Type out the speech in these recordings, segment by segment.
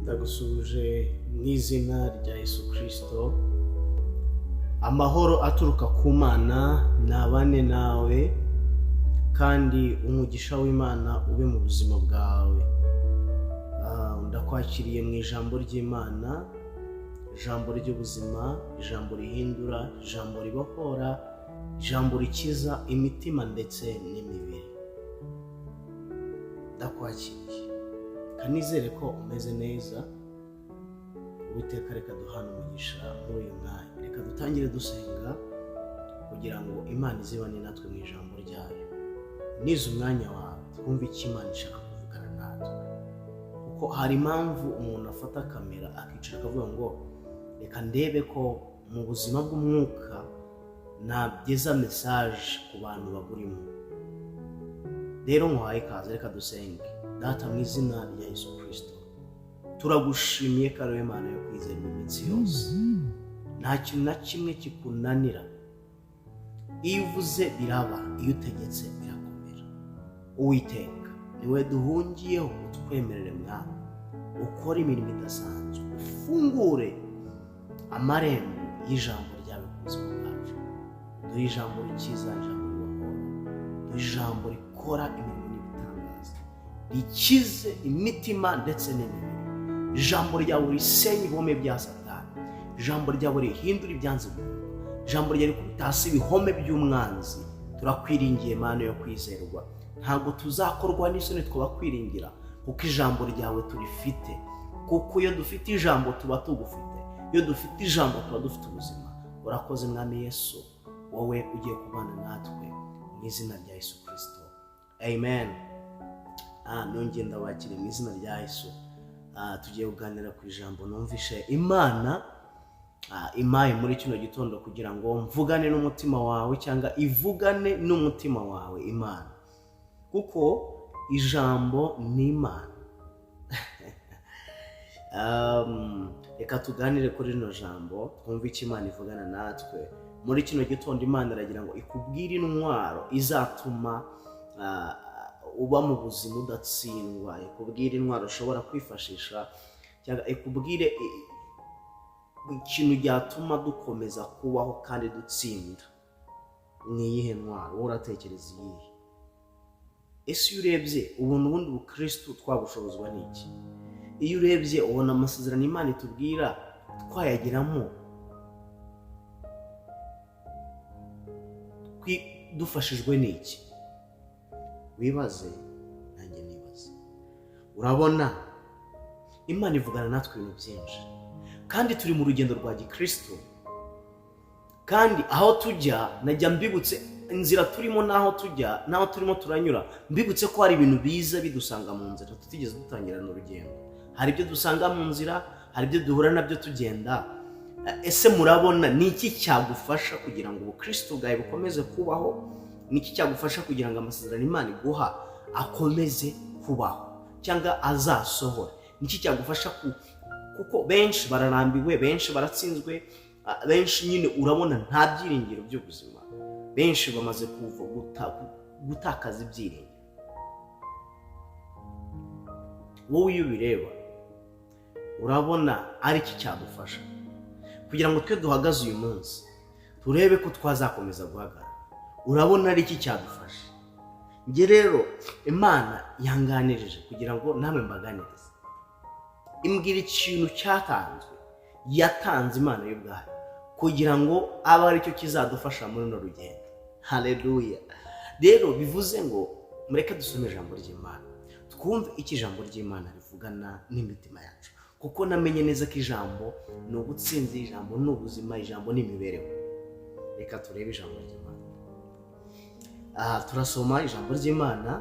Ndagusuhuje mu izina rya Yesu Kirisito. Amahoro aturuka ku Mana nabane nawe, kandi umugisha w'Imana ube mu buzima bwawe. Ndakwakiriye mu ijambo ry'Imana, ijambo ry'ubuzima, ijambo rihindura, ijambo ribohora, ijambo rikiza imitima ndetse n'imibiri. Ndakwakiriye, kanizere ko umeze neza. Uwiteka reka duhane umugisha muri uyu mwanya. Reka dutangire dusenga kugira ngo Imana izibane natwe mu ijambo ryayo. Nize umwanya wawe twumve icyo Imana ishaka kuvugana natwe, kuko hari impamvu umuntu afata kamera akicara akavuga ngo reka ndebe ko mu buzima bw'umwuka nageza message ku bantu baburimo. Rero nkuhaye ikaze, reka dusenge. Data, mu izina rya Yesu Kirisito, turagushimiye ko ari wowe Mana yo kwizerwa iminsi yose. Nta kintu na kimwe kikunanira. Iyo uvuze biraba, iyo utegetse birakomera. Uwiteka, niwe duhungiyeho, utwemerere Mwami ukore imirimo idasanzwe, ufungure amarembo y'ijambo ryawe ku buzima bwacu. Duhe ijambo rikiza, ijambo ribohora, duhe ijambo rikora imirimo n'ibitangaza, rikize imitima ndetse n'imibiri. Ijambo ryawe risenye ibihome bya Satani, ijambo ryawe rihindura ibyanze guhinduka, ijambo ryawe rikubita hasi ibihome by'umwanzi. Turakwiringiye Mana yo kwizerwa, ntabwo tuzakorwa n'isoni twabakwiringira, kuko ijambo ryawe turifite. Kuko iyo dufite ijambo tuba tugufite, iyo dufite ijambo tuba dufite ubuzima. Urakoze Mwami Yesu, wowe ugiye kubana natwe, mu izina rya Yesu Kirisito, amen. Nongeye ndabakiriye mu izina rya Yesu. Tugiye kuganira ku ijambo numvishe Imana impaye muri kino gitondo kugira ngo mvugane n'umutima wawe, cyangwa ivugane n'umutima wawe Imana, kuko ijambo ni Imana. Reka tuganire kuri rino jambo, twumve icyo Imana ivugana natwe muri kino gitondo. Imana iragira ngo ikubwire intwaro izatuma uba mu buzima udatsindwa, ikubwire intwaro ushobora kwifashisha, cyangwa ikubwire ikintu cyatuma dukomeza kubaho kandi dutsinda. Ni iyihe ntwaro? Wowe uratekereza iyihe? Ese iyo urebye ubona ubundi bukirisitu twabushobozwa n'iki? Iyo urebye ubona amasezerano Imana itubwira twayageramo dufashijwe n'iki? Wibaze nanjye nibaze. Urabona Imana ivugana natwe ibintu byinshi, kandi turi mu rugendo rwa gikristo, kandi aho tujya najya mbibutse inzira turimo n'aho tujya n'aho turimo turanyura, mbibutse ko hari ibintu biza bidusanga mu nzira tutigeze dutangirana urugendo. Hari ibyo dusanga mu nzira, hari ibyo duhura nabyo tugenda. Ese murabona ni iki cyagufasha kugira ngo ubukristo bwawe bukomeze kubaho? Ni iki cyagufasha kugira ngo amasezerano Imana iguha akomeze kubaho cyangwa azasohore? Ni iki cyagufasha kuko benshi bararambiwe, benshi baratsinzwe, benshi nyine urabona nta byiringiro by'ubuzima, benshi bamaze kuva gutakaza ibyiringiro. Wowe iyo ubireba urabona ari iki cyadufasha kugira ngo twe duhagaze uyu munsi turebe ko twazakomeza guhagarara? Urabona ari iki cyadufasha? Njye rero Imana yanganirije kugira ngo namwe mbaganirize, imbwira ikintu cyatanzwe, yatanze Imana y'ubwayo kugira ngo abe aricyo kizadufasha muri runo rugendo. Haleluya! Rero bivuze ngo mureke dusome ijambo ry'Imana, twumve icyo ijambo ry'Imana rivugana n'imitima yacu, kuko namenye neza ko ijambo ni ubutsinzi, ijambo ni ubuzima, ijambo ni imibereho. Reka turebe ijambo ry'Imana. Turasoma ijambo ry'Imana.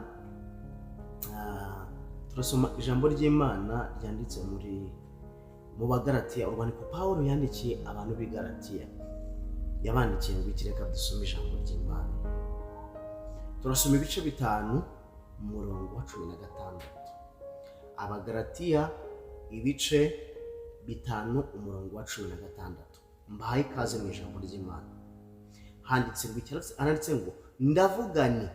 Turasoma ijambo ry'Imana ryanditse mu Bagalatiya, urwandiko Pawulo yandikiye abantu b'i Galatiya. Yabandikiye ngo iki? Reka dusome ijambo ry'Imana. Turasoma ibice 5, umurongo wa 16. Abagalatiya ibice 5, umurongo wa 16. Mbahaye ikaze mu ijambo ry'Imana. Handitse ngo iki? Handitse ngo ndavuga nti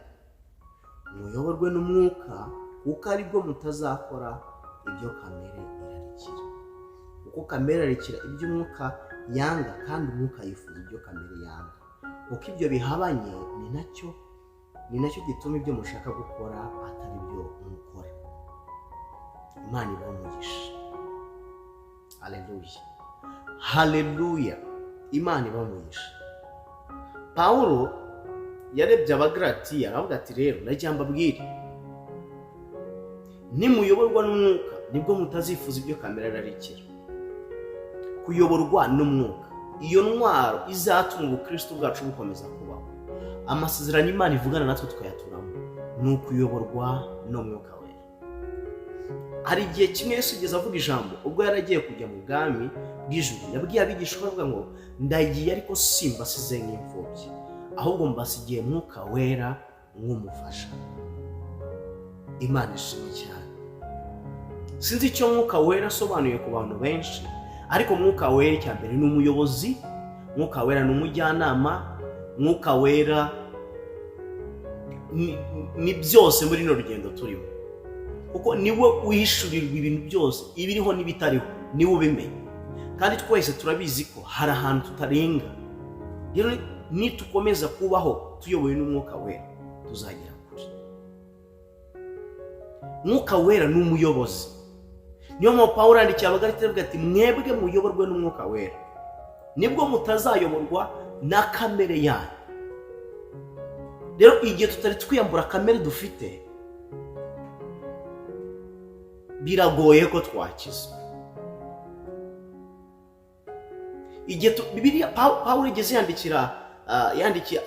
muyoborwe n'umwuka, kuko aribwo mutazakora ibyo kamere irarikira, kuko kamere irarikira iby'umwuka yanga, kandi umwuka yifuza ibyo kamere yanga. Kuko ibyo bihabanye, ni nacyo gituma ibyo mushaka gukora atari byo mukora. Imana ibahe umugisha. Haleluya, haleluya, Imana ibahe umugisha. Pawulo yarebye Abagalatiya aravuga ati: "Rero ndagira mbabwire, nimuyoborwa n'umwuka nibwo mutazifuza ibyo kamere irarikira." Kuyoborwa n'umwuka, iyo ntwaro izatuma ubukristo bwacu bukomeza kubaho, amasezerano Imana ivugana natwe tukayaturamo, ni ukuyoborwa n'Umwuka Wera. Hari igihe kimwe Yesu yigeze avuga ijambo ubwo yari agiye kujya mu bwami bw'ijuru. Yabwiye abigishwa avuga ngo: "Ndagiye, ariko simbasize nk'imfubyi, ahubwo mbasigiye Mwuka Wera nk'umufasha." Imana ishimwe cyane. Sinzi icyo Mwuka Wera asobanuye ku bantu benshi, ariko Mwuka Wera icya mbere ni umuyobozi, Mwuka Wera ni umujyanama, Mwuka Wera ni byose muri runo rugendo turimo, kuko niwe uhishurirwa ibintu byose, ibiriho n'ibitariho, niwe ubimenya. Kandi twese turabizi ko hari ahantu tutarenga. Rero nitukomeza kubaho tuyobowe n'Umwuka Wera, tuzagera kure. Mwuka Wera ni umuyobozi. Niyo mpamvu Pawulo yandikiye Abagalatiya avuga ati: "Mwebwe muyoborwe n'Umwuka Wera, nibwo mutazayoborwa na kamere yanyu." Rero igihe tutari twiyambura kamere dufite, biragoye ko twakizwa. Igihe Bibiliya, Pawulo igeze yandikira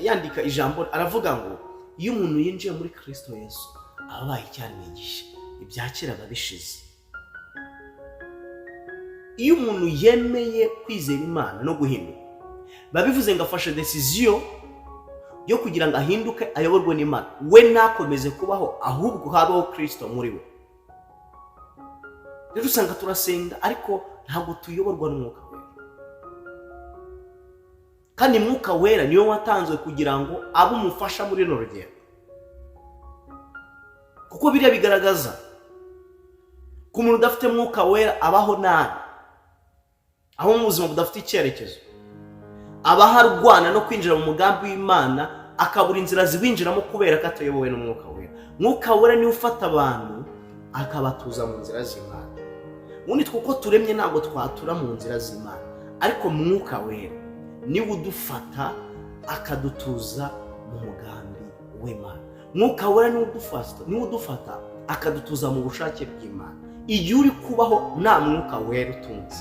yandika ijambo, aravuga ngo iyo umuntu yinjiye muri Kirisito Yesu aba abaye icyaremwe gishya, ibya kera biba bishize. Iyo umuntu yemeye kwizera Imana no guhinduka, biba bivuze ngo afashe décision yo kugira ngo ahinduke, ayoborwe n'Imana, we ntakomeze kubaho, ahubwo habeho Kirisito muri we. Rero usanga turasenga ariko ntabwo tuyoborwa n'Umwuka Wera, kandi Mwuka Wera niwe watanzwe kugira ngo abe umufasha muri runo rugendo, kuko biriya bigaragaza ko umuntu udafite Mwuka Wera abaho nabi, aho mu buzima budafite icyerekezo, abaho arwana no kwinjira mu mugambi w'Imana, akabura inzira ziwinjiramo kubera ko atayobowe n'Umwuka Wera. Mwuka Wera niwe ufata abantu akabatuza mu nzira z'Imana. Ubundi twe uko turemye ntabwo twatura mu nzira z'Imana, ariko Mwuka Wera niwe udufata akadutuza mu mugambi w'Imana. Mwuka Wera niwe udufata akadutuza mu bushake bw'Imana. Igihe uri kubaho nta Mwuka Wera utunze,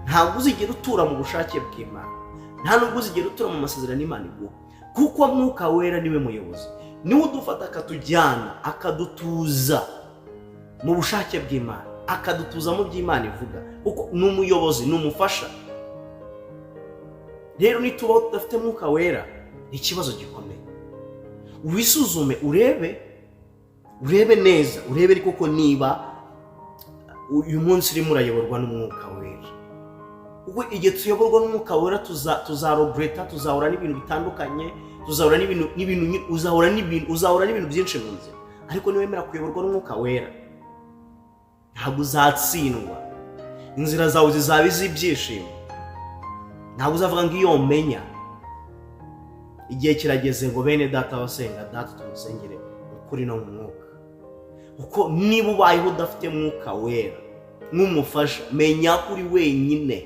ntabwo uzigera utura mu bushake bw'Imana, nta nubwo uzigera utura mu masezerano Imana iguha, kuko Mwuka Wera niwe muyobozi, niwe udufata akatujyana, akadutuza mu bushake bw'Imana, akadutuza mu by'Imana ivuga, kuko ni umuyobozi, ni umufasha. Rero nitubaho tudafite Mwuka Wera ni ikibazo gikomeye. Wisuzume, urebe, urebe neza, urebe koko niba uyu munsi urimo urayoborwa n'Umwuka Wera, kuko igihe tuyoborwa n'Umwuka Wera tuzaregretta, tuzahura n'ibintu bitandukanye, tuzahura n'ibintu uzahura n'ibintu byinshi mu nzira. Ariko niwemera kuyoborwa n'Umwuka Wera, ntabwo uzatsindwa, inzira zawe zizaba iz'ibyishimo, ntabwo uzavuga ngo iyo menya. Igihe kirageze ngo bene data basenga Data tumusengere mu kuri no mu mwuka, kuko niba ubayeho udafite Mwuka Wera nk'umufasha, menya ko uri wenyine.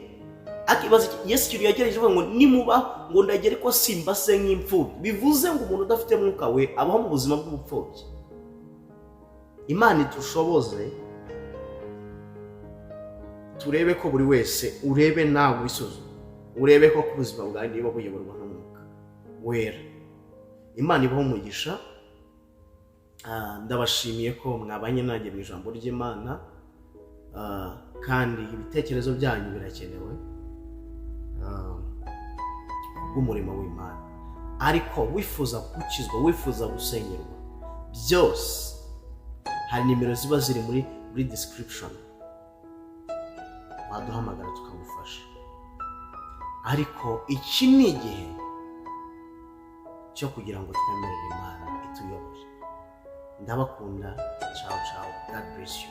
Akibaza Yesu ikintu yagerageje avuga ngo: "Nimuba ngo ndagere ko simbase nk'imfubyi." Bivuze ngo umuntu udafite Mwuka We abaho mu buzima bw'ubupfubyi. Imana itushoboze turebe ko buri wese, urebe nawe wisuzume, urebe ko ubuzima bwawe niba buyoborwa n'Umwuka Wera. Imana ibaho umugisha. Ndabashimiye ko mwabanye nanjye mu ijambo ry'Imana. Kandi ibitekerezo byanyu birakenewe kubw'umurimo w'Imana. Ariko wifuza gukizwa, wifuza gusengerwa, byose hari nimero ziba ziri muri description, waduhamagara tukagufasha. Ariko iki ni igihe cyo kugira ngo twemerere Imana ituyobore. Ndabakunda. Ciao ciao, God bless you.